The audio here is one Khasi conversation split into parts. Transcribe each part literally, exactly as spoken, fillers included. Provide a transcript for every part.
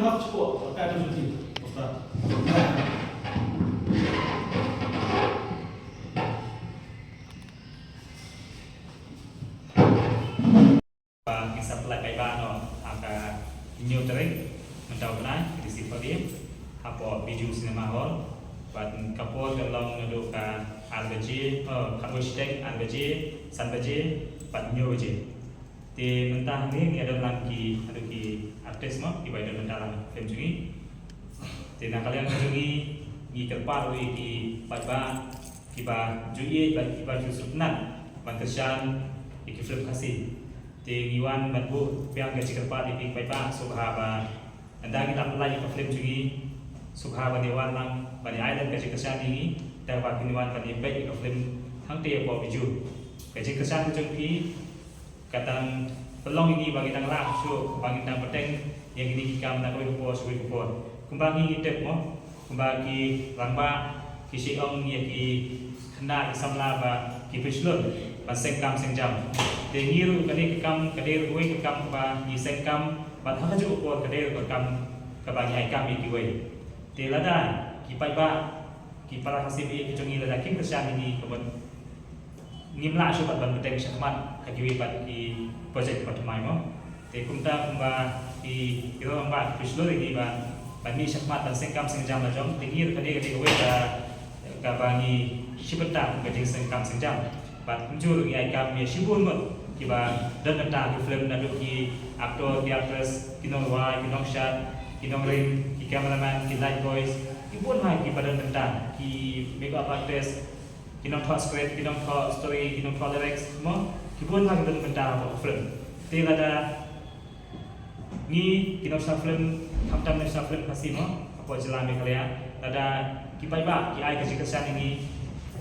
Ba ngin sa pynlait paidbah noh ha ka hynñiew tarik mynta u bnai, ka dei sngi Thohdieng, hapoh Bijou Cinema Hall. Bad ka por ka long naduh ka ar baje, oh, khatwei shiteng, ar baje, san baje bad hynñiew baje. Te mynta hangne ngi ïa don lang ki, haduh ki artist mo kiba ïa don bynta lang ha film jong ngi. Te na ka liang jong ngi, ngi kyrpad ïa ki paidbah kiba ju ïeit bad kiba ju sngewtynnat ban kyrshan ïa ki film Khasi. Te ngi wan ban buh biang ka jingkyrpad ïa ki paidbah, sngewbha ba ynda ngi la pynlait ïa ka film jong ngi, sngewbha ban ïa wan lang ban ïa ai lem ka jingkyrshan ïa ngi, da kaba phin wan ban ïa peit ïa ka film hangtei hapoh Bijou. Ka jingkyrshan ka jong phi ka dang pynlong ïa ngi ba ngi dang lah shuh, ba ngi dang bteng ïa kine ki kam na kawei ka por sha kawei ka por. Kumba ngi ngi tip mo, kumba ki rangbah ki shu ong ïa ki khynnah ki samla ba ki pynshlur ban seng kam seng jam. Te ngi ruh kane ka kam ka dei ruh kawei ka kam kaba ngi seng kam, bad ha kajuh ka por ka dei ruh ka kam kaba ngi ai kam ïa kiwei. Te lada ki paidbah, ki para Khasi ba ïeit ki jong ngi lada kim kyrshan ïa ngi, ka ban ngim lah shuh pat ban bteng shakhmat ha kiwei pat ki project kiba thymmai mo. Te kumta kumba ki, ki rangbah ki pynshlur ïa ngi ba ban mih shakhmat ban seng kam seng jam la jong, te ngi ruh ka dei, ka dei kawei ka, kaba ngi shim bynta kum ka jingseng kam seng jam. Bad kumjuh ruh ngi ai kam ïa shibun ngut kiba don bynta ha ki film, naduh ki actor, ki actress, ki nongrwai, ki nongshad, ki nongring, ki cameraman, ki light boys, ki bun ha kiba don bynta, ki makeup artist, ki nongthoh script, ki nongthoh story, ki nongthoh lyrics mo, ki bun ha kiba don bynta hapoh film. Te lada ngi ki nongshna film, khamtam nongshna film Khasi mo hapoh jylla Meghalaya, lada ki paidbah ki ai ka jingkyrshan ïa ngi,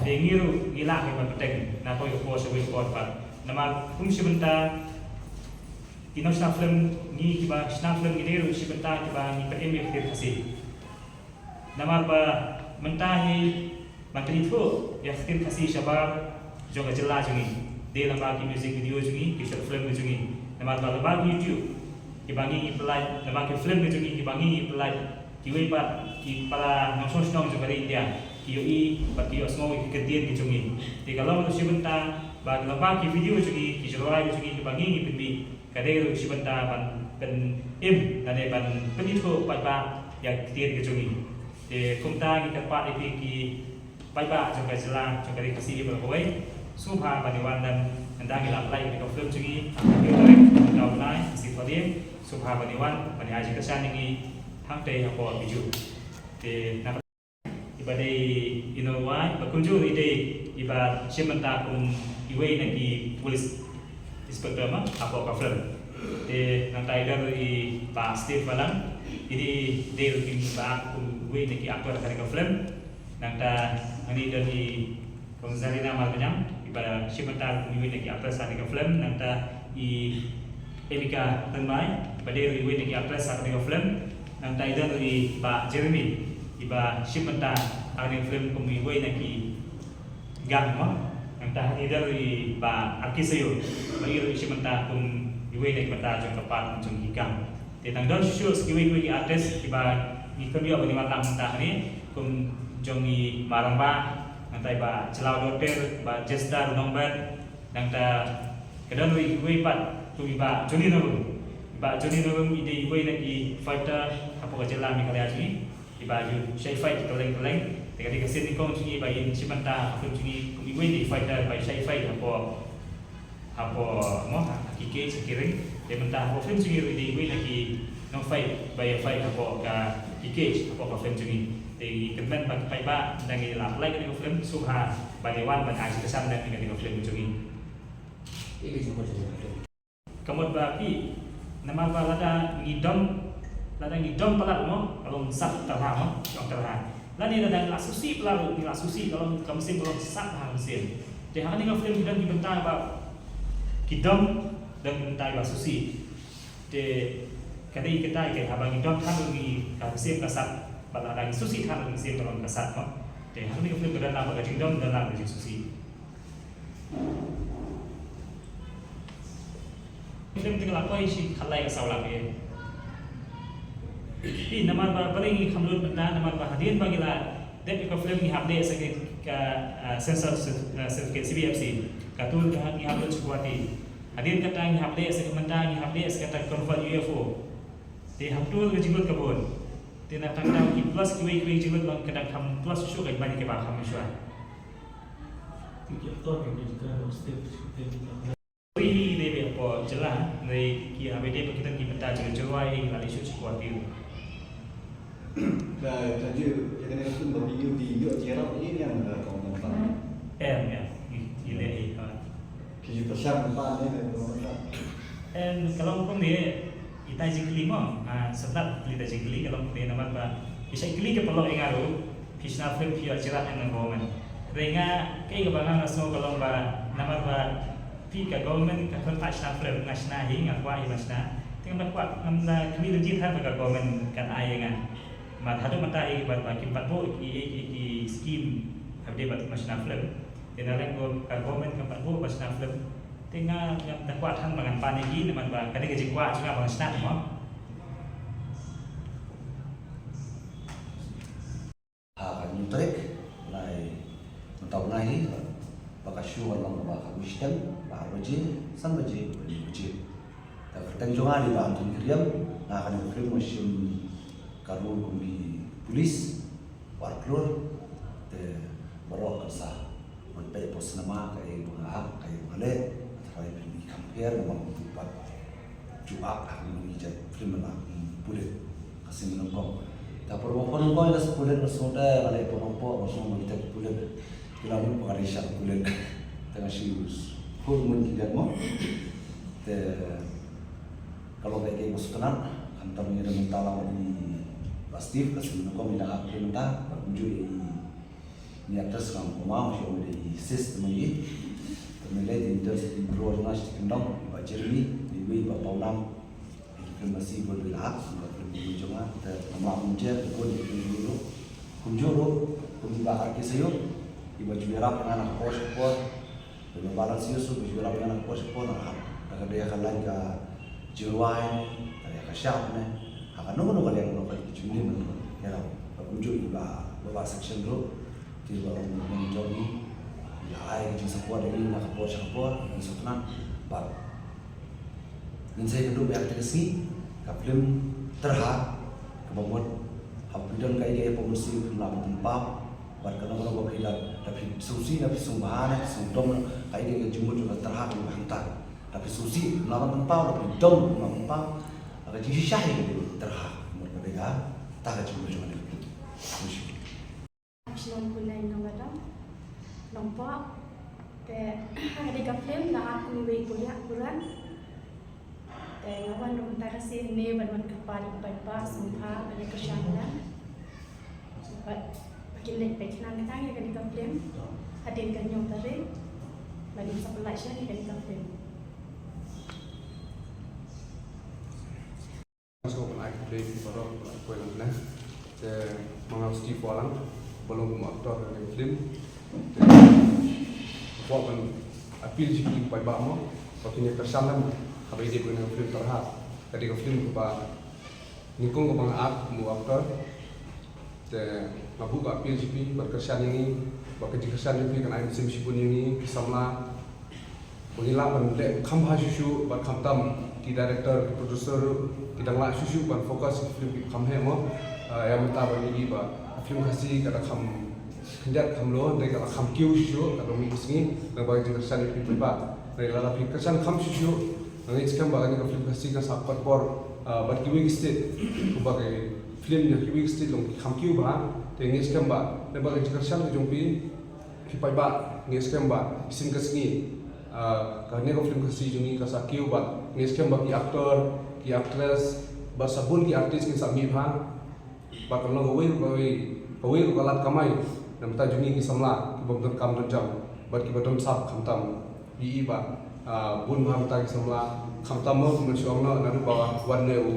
te ngi ruh ngi lah ban bteng na kawei ka por sha kawei ka por pat. Namar kum shi bynta ki nongshna film, ngi kiba shna film ngi dei ruh shi bynta kiba ngi pynim ïa ka ktien Khasi. Namar ba mynta hi ban pynithuh ïa ka ktien Khasi shabar jong ka jylla jong ngi dei lyngba ki music video jong ngi, ki short film jong ngi. Namar ba lyngba ki YouTube kiba ngi ngi pynlait, lyngba ki film jong ngi kiba ngi ngi pynlait, kiwei pat ki para nongshong shnong jong ka ri India ki ïohi bad ki ïohsngew ïa ki kyntien ki jong ngi. Te ka long ruh shi bynta ba lyngba ki video jong ngi, ki jingrwai jong ngi kiba ngi ngi pynmih, ka dei ruh shi bynta ban pynim lane ban pynithuh paidbah ïa ki ktien ki jong ngi. Te kumta ngi kyrpad ïa phi ki paidbah jong ka jylla, jong ka ri Khasi baroh kawei, sngewbha ban ïa wan, ynda ngi la pynlait ïa ka film jong ngi ha ka hynñiew tarik mynta u bnai, sngi Thohdieng, sngewbha ban ïa wan ban ïa ai jingkyrshan ïa ngi hangtei hapoh Bijou. Te na iba dei i nongrwai, ba kumjuh i dei iba shim bynta kum iwei na ki police inspector ma hapoh ka film. Te nangta i don i Bah Steve Balang, i dei, dei ruh i ba kum iwei na ki actor ha ka film. Nangta hangne i don i Kong Zarina Marbaniang, iba shim bynta kum iwei na ki actress ha ka film. Nangta i Emika Tyrmai, iba dei ruh iwei na ki actress ha ka film. Nangta i don ruh i Bah Jeremy, iba shim bynta ha ka film kum iwei na ki gang mo. Nangta i don ruh i Bah Arki Sayo, ba i ruh i shim bynta kum iwei na ki bynta jong ka part jong ki gang. Te dang don shuh shuh kiwei kiwei ki artist kiba ngi khlem ïoh ban ïa wan lang mynta hangne, kum jong i Ma Rangbah, nangta i Bah Jlaw Doter, Bah Jester Nongbet, nangta ka don ruh iwei pat kum i Bah Johnny Norum. I Bah Johnny Norum i dei iwei na ki fighter hapoh ka jylla Meghalaya jong ngi, iba ju shai fight kylleng kylleng. Te ka dei ka sien nyngkong jong ngi ba in shim bynta ha film jong ngi kum iwei na ki fighter ba shai fight hapoh, hapoh mo, ha ki cage, ha ki ring. Te mynta hapoh film jong ngi ruh i dei iwei na ki nong fight ba ïa fight hapoh ka, ki cage hapoh ka film jong ngi. Te ngi kyrmen ba ki paidbah ynda ngi la pynlait kane ka film sngewbha ban ïa wan ban ai jingkyrshan lem ïa kane ka film jong ngi. Ka mut ba phi, namar ba lada ngi dom, lada ngi dom palat mo, ka long sat tyrha mo, long tyrha. Lane lada ngi la sngewsih palat, ngi la sngewsih, ka long, ka mynsiem ka long sat ha ka mynsiem. Te ha kane ka film ki don ki bynta ba ki dom, don ki bynta ba sngewsih. Te ka dei kata ka, haba ngi dom than ruh ngi, ka mynsiem ka sat, bad lada ngi sngewsih than ruh ka mynsiem ka long ka sat mo. Te ha kane ka film ka don lang ba ka jingdom, don lang ba ka jingsngewsih. Film te ka la poi shi khatlai ka saw lak ïa. Phi, namar ba balei ngi kham lut mynta, namar ba hadien ba ngi la dep ïa ka film ngi hap leh sa ka, ka, ah, censor cer-, ah, certificate C B F C. Katto ka ngi hap lut sha Guwahati. Hadien kata ngi hap leh sa ka, mynta ngi hap leh sa kata convert U F O. Te hap tul ka jinglut ka bun. Te na tang tang ki plus kiwei kiwei jinglut long ka dang kham plus shuh ka, ba ngi kiba kham shuh. Ki actor ki, ki, ki, ki, ki, ki, ki, ki, ki, Ri dei bad hapoh jylla, dei ki, haba dei ba ki don ki bynta jingïaroh, eh, la leit shuh sha Guwahati. Ka, ka ju, ïa kane ka film ba phi ïoh, phi ïoh jingïarap ïa ne ïa ka government fund? Em, em, i, i leh i, ha. Phi ju pyrshang fund ne, ne government fund? Em, ka long kumne, ita jingkylli mo, ha, sngewtynnat kylli ita jingkylli, ka long kumne namar ba phi shait kylli ka paralok ïa nga ruh, phi shna film phi ïoh jingïarap na government. Hynrei nga, kaei kaba nga, nga sngew ka long ba, namar ba phi ka government ka khot phi shna film, nga shna hi, nga kwah hi ban shna. Te ngam da kwah, ngam da khmih lynti than ba ka government kan ai ïa nga. Namar haduh mynta hi ba, ba kim pat buh ki, ki, ki, ki scheme haba dei ba phi shna film. Te na leng ka government kam pat buh ban shna film. Te nga, ngam da kwah than ba ngan pan ïa ki, namar ba ka dei ka jingkwah jong nga ban shna mo. Ha ka hynñiew tarik, lai mynta u bnai hi, ba ka show kan long kaba khatwei shiteng, ba ar baje, san baje, ba hynñiew baje. Te ka kyrteng jong nga dei ba Anthony Kyriam, nga kane ka film nga shim ka role kum ki police, u ar klur, te baroh kan sa wan peit hapoh cinema, kaei ba nga act, kaei ba nga leh, nga tharai phin i compare, namar nga tu pat ju act ha kine ki jait film, nga act kum pulit, ka sien ba nyngkong. Te por ba por nyngkong ïa ka pulit nga sngew te nga leh por nyngkong, nga sngew ba kita ki pulit ki la mut ba ka dei sha ka pulit. Te nga shu khur mun ki biang mo. Te ka long kaei kaei ba sngewtynnat, khamtam ïa ka mynta lang i Bah Steve, ka sien ba nyngkong i la act ïa mynta, bad kumjuh ïa i Ni actress kam kumne, ma shu ong dei i sis te ma i. Te ma lei te intern, intro jong nga sha ki kyndong, i Bah Jeremy, iwei i Bah Pawnam. Ki film ba shisha bun ba la act, ki film ba jong nga, te namar kumjuh, te bun ki film ruh. Kumjuh ruh, kum i Bah R K Sayok, i ba ju ïarap ïa nga na ka por sha ka por. Te ba balance ïa u shu ba ju ïarap ïa nga na ka por sha ka por, na ka, na ka dei ka line ka jingrwai, ka dei ka shap ne, ha kano kano ka liang ruh ka jingim ruh, ïa, ba kumjuh i Bah, Bah Section ruh, te ba long nongjoin ngi, i la ai ka jingsupport ïa ngi na ka por sha ka por, ngi sngewtynnat, bad ngin sa ïakynduh biang ha kata ka sngi, ka film Tyrha, kaba mut, haba phi don kaei kaei hapoh mynsiem phim lah ban pynpaw, bad kano kano ba phi da, da phi sngewsih, da phi sngewbha, da phi sngewdom, kaei kaei ka jingmut jong ka tyrha kaba hangta. Da phi sngewsih, phim lah ban pynpaw, da phi dom, phim lah ban pynpaw. Ka jingshisha hi ka dei tyrha, mut ka dei kata ka jingmut jong ka film. Sngewsih. Shnong Pulai Nongbadam, Nongpoh. Te ha kane ka film nga act kum iwei i Puriah Puran. Te nga wan ruh mynta ka sngi ne ban wan kyrpad ïa u paidbah sngewbha ban ïa kyrshan lang. Bad ba kin leit peit khnang khnang ïa kane ka film hadien ka hynñiew tarik. Ba ngin sa pynlait sha ïa kane ka film. Sngewbha ban ai khublei ïa phi baroh ba la poi lang ne. Te ma nga u Steve Wahlang, ba long kum actor ha kane ka film. Te kwah ban appeal sha ki paidbah mo, ba kin ïa kyrshan lang haba ïadei bad kane ka film Tyrha. Ka dei ka film kaba nyngkong kaba nga act kum u actor. Te nga buh ka appeal sha phi, ban kyrshan ïa ngi, ba ka jingkyrshan jong phi kan ai mynsiem shibun ïa ngi ki samla. Ba ngin lah ban leh kham bha shuh shuh, bad khamtam ki director, ki producer ruh ki dang lah shuh shuh ban focus ïa ki film kiba kham heh mo. Ah, ïa mynta ba ngi i ba ka film Khasi ka da kham khyndiat kham low, hynrei ka la kham kiew shuh shuh, ka dang mih ka sngi, naba ka jingkyrshan ïa phi paidbah. Hynrei lada phi kyrshan kham shuh shuh, nga ngeit skhem ba kane ka film Khasi kan sa kot bor, ah, bad kiwei ki state, kumba ki film jong kiwei ki state long ki kham kiew bha, te nga ngeit skhem ba, naba ka jingkyrshan ka jong phi, phi paidbah, nga ngeit skhem ba, shisien ka sngi, ah, kane ka film Khasi jong ngi ka sa kiew bad, nga ngeit skhem ba ki actor, ki actress, bad sa bun ki artist kin sa mih bha. Bad kan long kawei ruh kawei, kawei ruh ka lad kamai na bynta jong ngi ki samla, kiba don kam don jam, bad kiba don sap khamtam. Ngi i ba, ah, bun bha mynta ki samla, khamtam mo kumba shu ong noh, naduh ba wan ne u,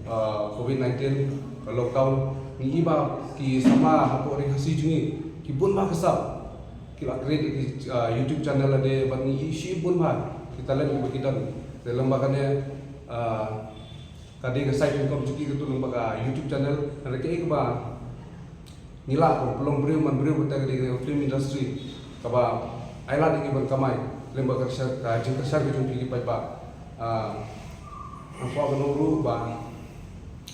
ah, covid nineteen, ka lockdown. Ngi i ba ki samla hapoh ri Khasi jong ngi, ki bun bha ki sap, ki la create ki, ah, YouTube channel lade, bad ngi i shibun bha ki talent kiba ki don. Te lem bad kane, ah, Ka dei ka side income jong ki katu lyngba ka YouTube channel. Hynrei kaei kaba ngi lah ban pynlong briew man briew, kata ka dei ka film industry kaba ai lad ïa ki ban kamai lyngba ka kyrshan, ka jingkyrshan ka jong phi ki paidbah. Ah, nga kwah ban ong ruh ba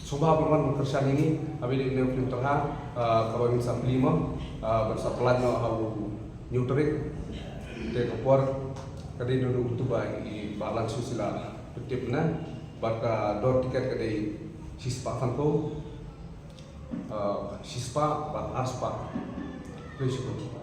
sngewbha ban wan ban kyrshan ïa ngi ha kane ka film Tyrha, ah, kaba ngin sa plie mo, ah, ban sa pynlait noh ha u hynñiew tarik. Te ka por ka dei naduh katu ba i Bah Langshu i la pyntip na, bad ka dor tiket ka dei shispah sanphew, ah, shispah bad arspah. Khublei shibun.